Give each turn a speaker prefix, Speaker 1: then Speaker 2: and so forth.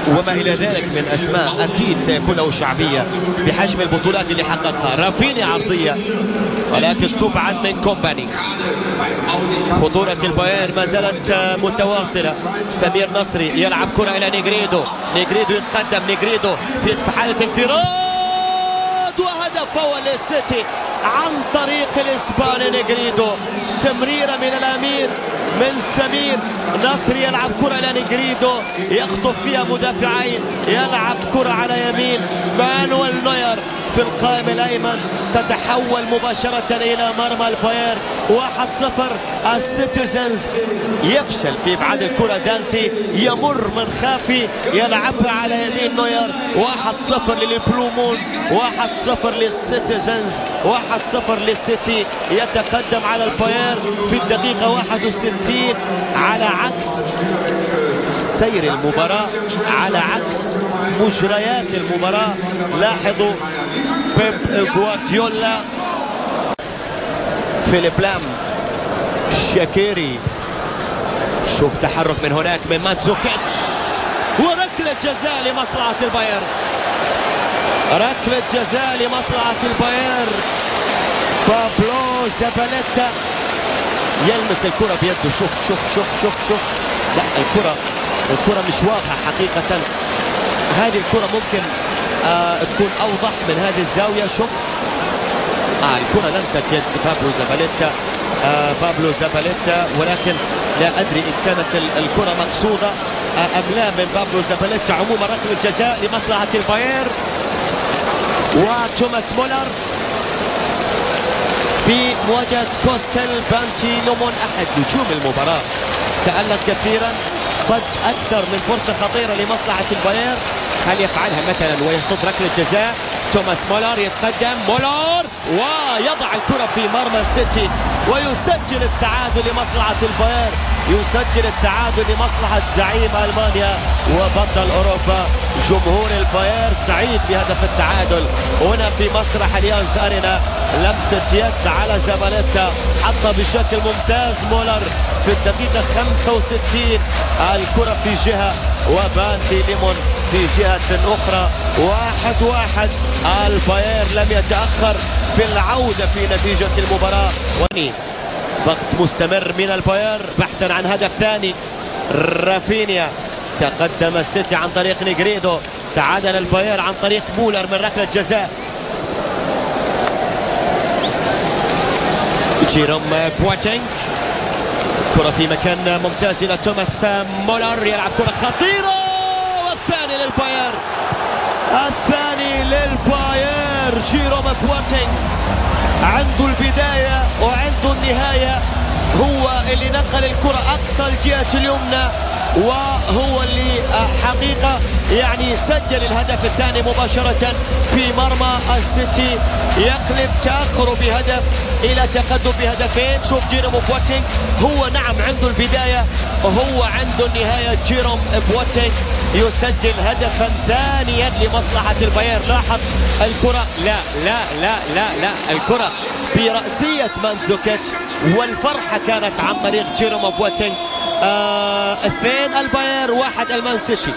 Speaker 1: وما إلى ذلك من أسماء، أكيد سيكون له شعبية بحجم البطولات اللي حققها. رافينيا عرضية ولكن تبعد من كومباني. خطورة البايرن ما زالت متواصلة. سمير نصري يلعب كرة إلى نيجريدو، نيجريدو يتقدم، نيجريدو في حالة انفراد وهدف أول للسيتي عن طريق الإسباني نيجريدو. تمريرة من الأمير من سمير نصري، يلعب كرة إلى نيجريدو، يخطف فيها مدافعين، يلعب كرة على يمين مانويل نوير في القائم الأيمن، تتحول مباشرة إلى مرمى البايرن. 1-0. السيتيزنز يفشل في إبعاد الكرة، دانتي يمر من خافي يلعبها على يمين نوير. 1-0 لل Blue Moon، 1-0 للسيتيزنز، 1-0 للسيتي، يتقدم على البايرن في الدقيقة 61، على عكس سير المباراة، على عكس مجريات المباراة. لاحظوا بيب جوارديولا، فيليب لام، شاكيري، شوف تحرك من هناك من ماتزوكيتش، وركلة جزاء لمصلحة البايرن، ركلة جزاء لمصلحة البايرن. بابلو زاباليتا يلمس الكرة بيده، شوف شوف شوف شوف شوف، لا الكرة مش واضحة حقيقة. هذه الكرة ممكن تكون أوضح من هذه الزاوية. شوف الكرة لمست يد بابلو زاباليتا، بابلو زاباليتا، ولكن لا أدري إن كانت الكرة مقصودة أم لا من بابلو زاباليتا. عموما ركلة جزاء لمصلحة البايرن وتوماس مولر في مواجهة كوستل بانتيلومون، أحد نجوم المباراة، تألق كثيرا، صد أكثر من فرصة خطيرة لمصلحة البايرن. هل يفعلها مثلا ويصد ركلة جزاء؟ توماس مولر يتقدم، مولر ويضع الكرة في مرمى السيتي ويسجل التعادل لمصلحة البايرن، يسجل التعادل لمصلحة زعيم ألمانيا وبطل أوروبا. جمهور البايرن سعيد بهدف التعادل هنا في مسرح اليانز أرينا. لمسة يد على زاباليتا، حطها بشكل ممتاز مولر في الدقيقة 65. الكرة في جهة وبانتي ليمون في جهة أخرى. 1-1. البايرن لم يتأخر بالعودة في نتيجة المباراة. ضغط مستمر من البايرن بحثا عن هدف ثاني. رافينيا، تقدم السيتي عن طريق نيجريدو، تعادل البايرن عن طريق مولر من ركلة جزاء. جيروم بواتينغ، كرة في مكان ممتاز إلى توماس مولر، يلعب كرة خطيرة، والثاني للبايرن، الثاني للبايرن. جيروم بواتينغ عنده البداية وعنده النهاية، هو اللي نقل الكرة أقصى الجهة اليمنى، وهو اللي حقيقة يعني سجل الهدف الثاني مباشرة في مرمى السيتي، يقلب تأخره بهدف إلى تقدم بهدفين. شوف جيروم بواتينغ، هو نعم عنده البداية وهو عنده النهاية. جيروم بواتينغ يسجل هدفا ثانيا لمصلحة البايرن. لاحظ الكرة، لا لا لا لا لا، الكرة برأسية مانزوكيتش، والفرحة كانت عن طريق جيروم بواتينغ. 2 البايرن، 1 المان سيتي.